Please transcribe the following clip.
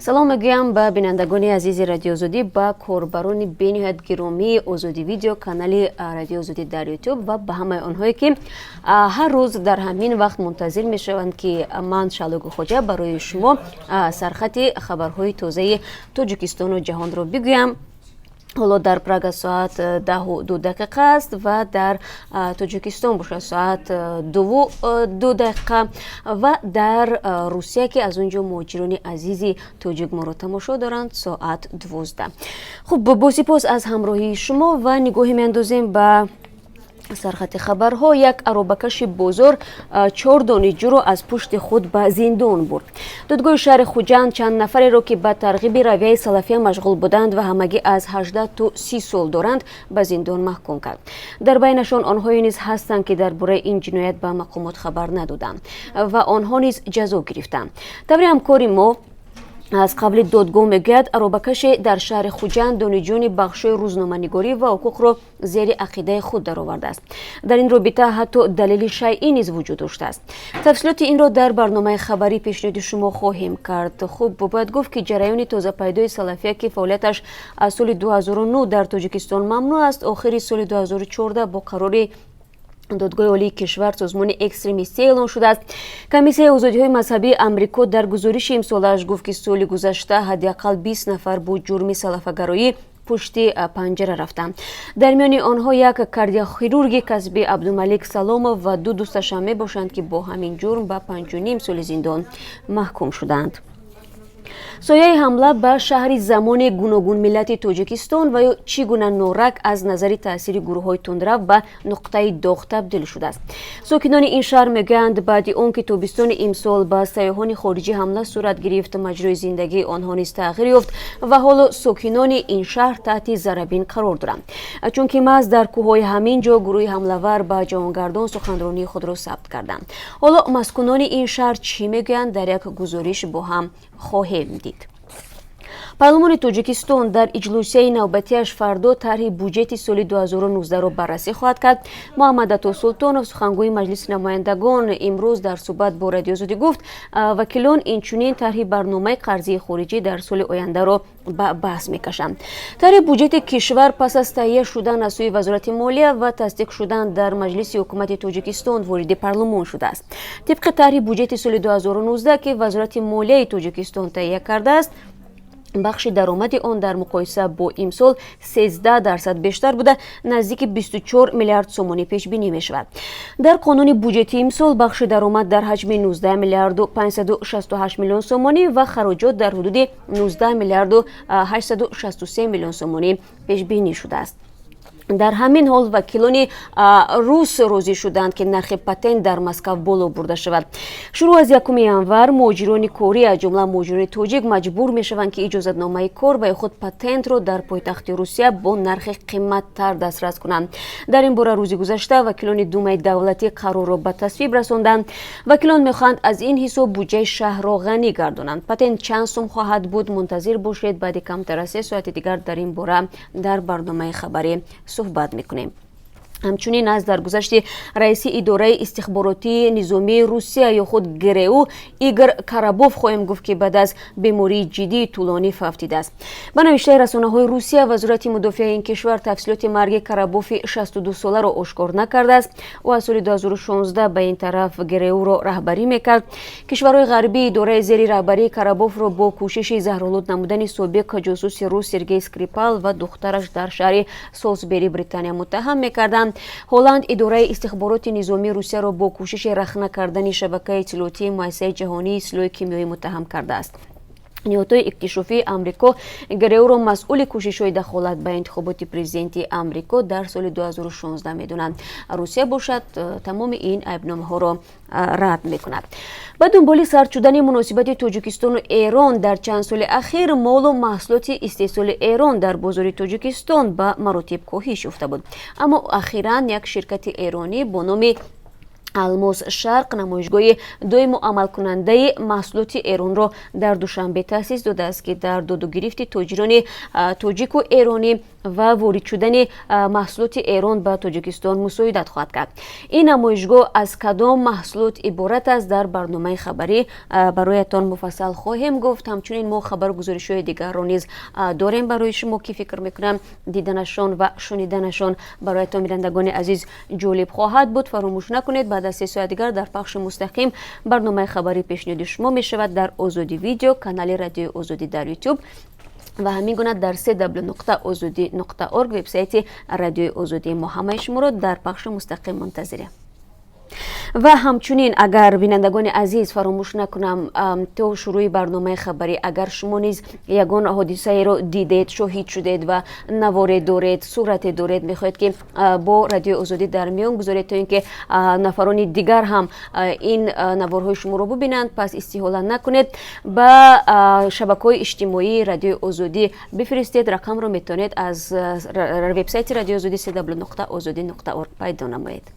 Салом мегӯям ба бинандагони азизи Радиои Озодӣ, ба корбарони бениҳоят гиромии Озодӣ Видео, канали Радиои Озодӣ дар Ютуб ва ба ҳамаи онҳое, ки ҳар рӯз дар ҳамин вақт мунтазир мешаванд, ки ман, Шаҳло Хоҷа, барои шумо сархати хабарҳои тозаи Тоҷикистону ҷаҳонро бигӯям. Ҳоло дар Прага соат 10:02 аст ва дар Тоҷикистон бошад соат 2:02 ва дар Русия, ки аз он ҷо муҳоҷирони азизи тоҷик моро тамошо доранд, соат 12. Хуб, бо сипос аз ҳамроҳии шумо ва нигоҳе меандозем ба сархати хабарҳо. Як аробакаши бозор чор донишҷӯро аз пушти худ ба зиндон бурд. Додгоҳи шаҳри Хуҷанд чанд нафареро, ки ба тарғиби равияи салафия машғул буданд ва ҳамагӣ аз 18 то 30 сол доранд, ба зиндон маҳкум кард. Дар байнашон онҳое низ ҳастанд, ки дар бораи ин ҷиноят ба мақомот хабар надоданд ва онҳо низ ҷазо гирифтанд. Таври ҳамкори мо аз қавли додгоҳ мегӯяд, аробакаше дар шаҳри Хуҷанд донишҷӯёни бахшҳои рӯзноманигорӣ ва ҳуқуқро зери ақидаи худ даровардааст. Дар ин робита ҳатто далели шайъӣ низ вуҷуд доштааст. Тафсилоти инро дар барномаи хабарӣ пешниҳоди шумо хоҳем кард. Хуб, бояд гуфт, ки ҷараёни тозапайдои салафия, ки фаъолияташ аз соли 2009 дар Тоҷикистон мамнӯъ аст, охири соли 2014 бо қарори Додгоҳи Олии кишвар созмони экстремистӣ эълон шудааст. Комиссияи озодиҳои мазҳабии Амрико дар гузориши имсолааш гуфт, ки соли гузашта ҳадди ақал 20 нафар бо ҷурми салафагароӣ пушти панҷара рафтанд. Дар миёни онҳо як кардиохирурги касбӣ Абдумалик Саломов ва ду дӯсташам мебошанд, ки бо ҳамин ҷурм ба 5,5 соли зиндон маҳкум шуданд. Сояи ҳамла ба шаҳри замони гуногунмиллати Тоҷикистон ва ё чӣ гуна Норак аз назари таъсири гурӯҳҳои тундрав ба нуқтаи доғ табдил шудааст. Сокинони ин шаҳр мегӯянд, баъди он ки тобистони имсол ба сайёҳони хориҷӣ ҳамла сурат гирифт, маҷрои зиндагии онҳо низ тағйир ёфт ва ҳоло сокинони ин шаҳр таҳти зарабин қарор доранд, чунки маҳз дар кӯҳҳои ҳамин ҷо гурӯҳи ҳамлавар ба ҷаҳонгардон суханронии худро сабт карданд. Ҳоло маскунони ин шаҳр чӣ мегӯянд, дар як гузориш бо ҳам хоҳем дид. Парлумони Тоҷикистон дар иҷлосияи навбатиаш фардо тарҳи буҷети соли 2019-ро баррасӣ хоҳад кард. Муҳаммад Ато Султонов, сухангӯи Маҷлиси намояндагон, имрӯз дар суҳбат бо Радиои Озодӣ гуфт, вакилон инчунин тарҳи барномаи қарзии хориҷӣ дар соли ояндаро ба баҳс мекашанд. Тарҳи буҷети кишвар пас аз таҳия шудан аз сӯи Вазорати молия ва тасдиқ шудан дар Маҷлиси ҳукумати Тоҷикистон вориди парлумон шудааст. Тибқи тарҳи буҷети соли 2019, ки Вазорати молияи Тоҷикистон таҳия кардааст, бахши даромади он дар муқоиса бо имсол 13% бештар буда, наздики 24 миллиард сомонӣ пешбинӣ мешавад. Дар қонуни буҷети имсол бахши даромад дар ҳаҷми 19 миллиарду 568 миллион сомонӣ ва хароҷот дар ҳудуди 19 миллиарду 863 миллион сомонӣ пешбинӣ шудааст. Дар ҳамин ҳол вакилони рус розӣ шуданд, ки нархи патент дар Москав боло бурда шавад. Шурӯъ аз 1 январ муҳоҷирони корӣ, аз ҷумла муҳоҷирони тоҷик, маҷбур мешаванд, ки иҷозатномаи кор ва ё худ патентро дар пойтахти Русия бо нархи қиматтар дастрас кунанд. Дар ин бора рӯзи гузашта вакилони Думаи давлатӣ қарорро ба тасвиб расонданд. Вакилон мехоҳанд аз ин ҳисоб буҷаи шаҳрро ғанӣ гардонанд. Патент чанд сум хоҳад буд? Мунтазир бошед, баъди камтар аз 3 соати дигар дар ин бора дар барномаи хабарӣ суҳбат мекунем. Ҳамчунин аз даргузашти раиси идораи истихборотии низомии Русия ё худ ГРУ Игор Коробов хоҳем гуфт, ки баъд аз бемории ҷиддии тӯлонӣ фавтидааст. Ба навиштаи расонаҳои Русия, Вазорати мудофиаи ин кишвар тафсилоти марги Коробови 62-соларо ошкор накардааст. Ӯ аз соли 2016 ба ин тараф ГРУ-ро раҳбарӣ мекард. Кишварҳои ғарбӣ идораи зери раҳбарии Коробовро бо кӯшиши заҳролуд намудани собиқ ҷосуси рус Сергей Скрипал ва духтараш дар шаҳри Солсбери, Британия, муттаҳам мекарданд. Ҳоланд идораи истихбороти низомии Русияро бо кӯшиши рахна кардани шабакаи иттилоотии Муассисаи ҷаҳонии силоҳи кимиёӣ муттаҳам кардааст. Ниҳодҳои иктишофии Амрико ГРУ-ро масъули кӯшишҳои дахолат ба интихоботи президенти Амрико дар соли 2016 медонанд. Русия бошад, тамоми ин айбномаҳоро рад мекунад. Ба дунболи сард шудани муносибати Тоҷикистону Эрон дар чанд соли ахир, молу маҳсулоти истеҳсоли Эрон дар бозори Тоҷикистон ба маротиб коҳиш ёфта буд. Аммо ахиран як ширкати эронӣ бо номи Алмос Шарқ намоишгоҳи доиму амалкунандаи маҳсулоти Эронро дар Душанбе таъсис додааст, ки дар додугирифти тоҷирони тоҷику эронӣ ва ворид шудани маҳсулоти Эрон ба Тоҷикистон мусоидат хоҳад кард. Ин намоишгоҳ аз кадом маҳсулот иборат аст, дар барномаи хабарӣ бароятон муфассал хоҳем гуфт. Ҳамчунин мо хабару гузоришҳои дигарро низ дорем барои шумо, ки фикр мекунам, диданашон ва шуниданашон бароятон, бинандагони азиз, ҷолиб хоҳад буд. Фаромӯш накунед, баъд аз 3 соат дигар дар пахши мустақим барномаи хабарӣ пешниҳоди шумо мешавад дар Озодӣ Видео, канали Радиои Озодӣ дар Ютуб ва ҳамин гуна дар cw.ozodi.org, вебсайти Радиои Озодӣ. Мо ҳамаи шуморо дар пахши мустақим мунтазирем. Ва ҳамчунин, агар, бинандагони азиз, фаромӯш накунам, то шурӯъи барномаи хабарӣ, агар шумо низ ягон ҳодисаеро дидед, шоҳид шудед ва наворе доред, сурате доред, мехоҳед, ки бо Радиои Озодӣ дар миён гузоред, то ин ки нафарони дигар ҳам ин наворҳои шуморо бубинанд, пас истиҳола накунед, ба шабакаҳои иҷтимоии Радиои Озодӣ бифиристед. Рақамро метавонед аз вебсайти Радиои Озодӣ cw.ozodi.org пайдо намоед.